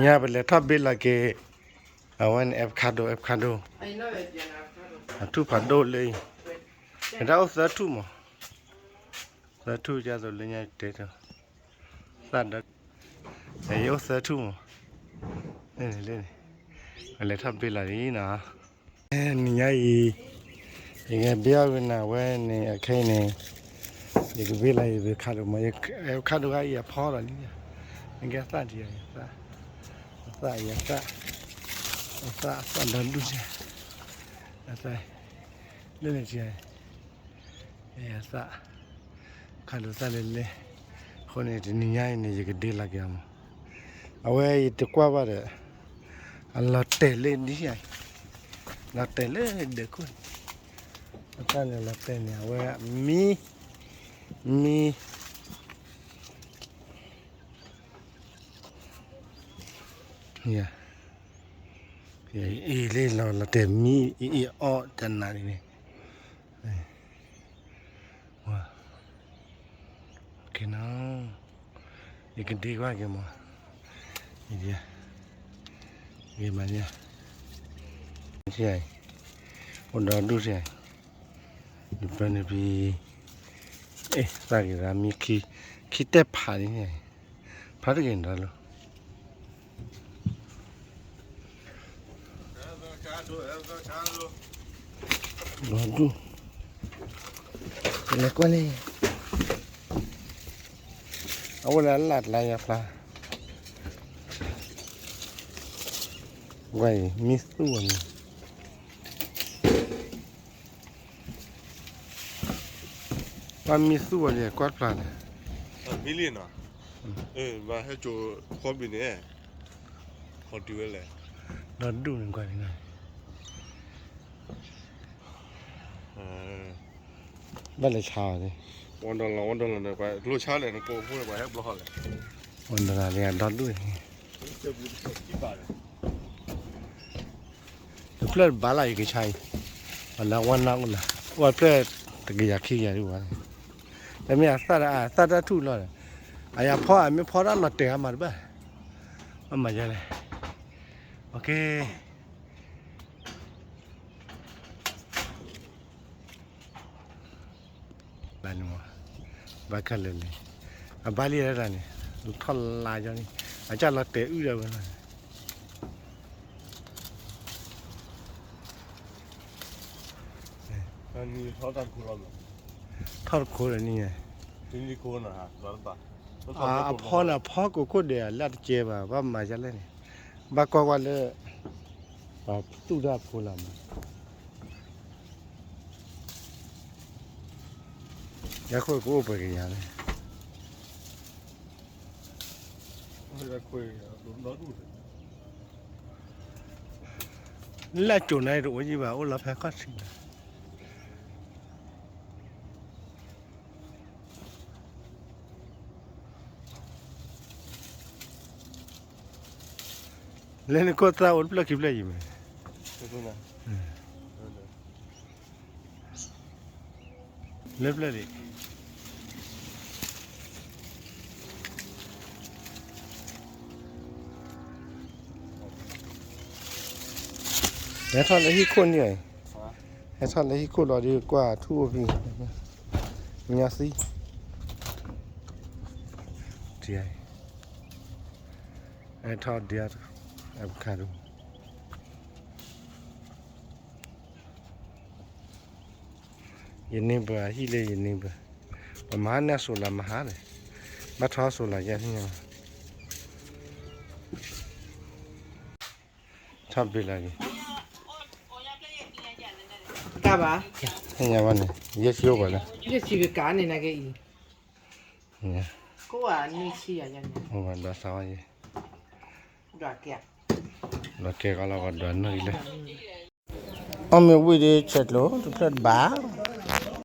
ညါပလဲၤထီၣ်ဘ့ၣ်လီၤက့ၤ, အဝဲန့ၣ် avocado, avocado, အထူၣ်ဖးဒိၣ်လၢအံၤ, နတၢ်အိၣ်သၢထူၣ်မး, သၢထူၣ်ဒ်သိးလၢညါတဲ, သၣ်ဒီး, ယအိၣ်သၢထူၣ်မး, လၢန့ၣ်, ပလဲၤထီၣ်ဘ့ၣ်လီၤလံနီၤ. နံၤညါအံၤ, ယကဘ့ၣ်အီၣ်ဝဲနၤဝဲန့ၣ် အခဲအံၤန့ၣ်, ယကဘ့ၣ်လီၤယ avocado မး, avocado အံၤအဖီလီၤလံ, နကဲသၣ်ဒံးယသၣ်, အသၣ်ယသၣ်, အသၣ်အသၣ်ဒီဒူၣ်, အသၣ်, လၢန့ၣ် အသၣ်, ခါဒိးသၣ်လဲၣ်လဲၣ်, အဃိန့ၣ် တနံၤညါအံၤန့ၣ် ယကဒ့လီၤက့ၤအီၤမး, အဝဲယတကွၢ်ဘၣ်ဒီး, အလီၤတဲာ်လၢဒ်အံၤ, လီၤတဲာ်လၢဒၢးခိၣ်န့ၣ်, အသၣ်န့ၣ်လီၤတဲာ်န့ၣ် အဝဲမံ, မံ ယအ့ၣ်လၢလီၤလီၤတဲာ်မံအ့ၣ်အီၣ်တနၤန့ၣ်, ယကဒ့ကွၢ်က့ၤမး, ယမၤညါ, အိၣ်ဒီဒူၣ်, ယပၢနုၤဖံ, သၣ်ဂ့ၤသးမံ, ခံတဲာ်ဖးန့ၣ်, ဖးတဂ့ၤန့ၣ်လီၤ. ဒီဒူၣ်, လဲၤကွၢ်န့ၣ်, အဝဲလၢအလၢ်တလါယါဖျါ, ဝဲအံၤ မံသူၣ်အီၤန့ၣ်, ဘၣ်မံသူၣ်အီၤန့ၣ် ကွၢ်တဖျါန့ၣ်, မံလံနီၤ, ဘၣ်ဟဲစိာ်ဃီဘ့ၣ်န့ၣ်, ဟီတုၤဝဲလဲၣ်, ဒီဒူၣ်န့ၣ်ကွၢ်န့ၣ်, ဘၣ်လဲၤဆါအီၤန့ၣ်, ဝီဒီလီၤဝီဒီလီၤန့ၣ် ကျိဆါလဲၣ် နကိးဖိန့ၣ် ပှၤဟဲဘျီဟီလဲၣ်, ဝီဒီလီၤန့ၣ် ဒီဒူၣ်န့ၣ် တဖျၢၣ်တဘၣ်လၢယကဆါအံၤ, အလၢဝါနၢ်အိၣ်လၢ, အိၣ်ဖျၢၣ်တကယၤခံကယၤဒ်ဘၣ်, တမ့ၢ်အသၣ်တၢ်, အသၣ်တၢ်ထူၣ်လီၤ, အယၤဖီအမ့ၢ်ဖီတၢ်လီၤတဲာ်အါမးတဘၣ်, ဘၣ်မၤယါလဲၣ်, ဘၣ်ခဲလၢာ်န့ၣ်, အဘၣ်လံတၢ်န့ၣ်, ထီၣ်လါကီန့ၣ်, အကၢ်လီၤတဲာ်အုၣ်ဒီးဝဲလီၤ, ထီၣ်တခိၣ်လီၤန့ၣ်, အဖီန့ၣ် အဖီကိးခိၣ်ဒဲး လၢတကဲဘၣ်, ဘၣ်မၤဒ်လဲၣ်န့ၣ်, ဘၣ်ကွၢ်ကွၢ်လၢ ပှၤသူၣ်တၢ်ဖိလီၤမး, ယဲခိၣ်ကအိၣ်ပှဲၤကယၤန့ၣ်, လၢကၠိၤန့ၣ်တအိၣ်ယံၤဘၣ် အိၣ်လီၤဖဲခီၣ်ထံးလီၤ. လၢနခိၣ်သၣ်အိၣ်တဖျၢၣ်ခံဖျၢၣ်ယံၤမး, လၢဖျၢၣ်ဒံး, ဟဲထီၣ်လၢဟံၣ်ခိၣ်န့ၣ်, ဟဲထီၣ်လၢဟံၣ်ခိၣ်လီၤဒီးကွၢ်ထူၣ်အိၣ်ဖဲ, ညါသံ, ဟဲထီၣ်ဒံး, avocado ယန့ၢ်ဘၢအဟံၣ်လၢယန့ၢ်ဘၢ, ပမၤန့ၢ်အစိၤလးမဟါန့ၣ်, ဘၣ်ထီအစိၤလးယဲၢ်သ့ၣ်ညါ, ထီၣ်ဘ့ၣ်လီၤက့ၤ, ကဘၣ်, သ့ၣ်ညါဘၣ်န့ၣ် ယဲၢ်ဆံအိၣ်ဘၣ်လၢ, ယဲၢ်ဆံကကးန့ၣ်နက့အံၤ, ကဝၤနွံဆံယၤယဲၢ်န့ၣ်, ဒီးသးဝါယဲၢ်, ဒီးကဲကီလီၤကဒီးနွံလၢ အီၣ်မ့ၢ်ဝံၤဒီးဆဲးကျိးတဖျၢၣ်တဘၣ်,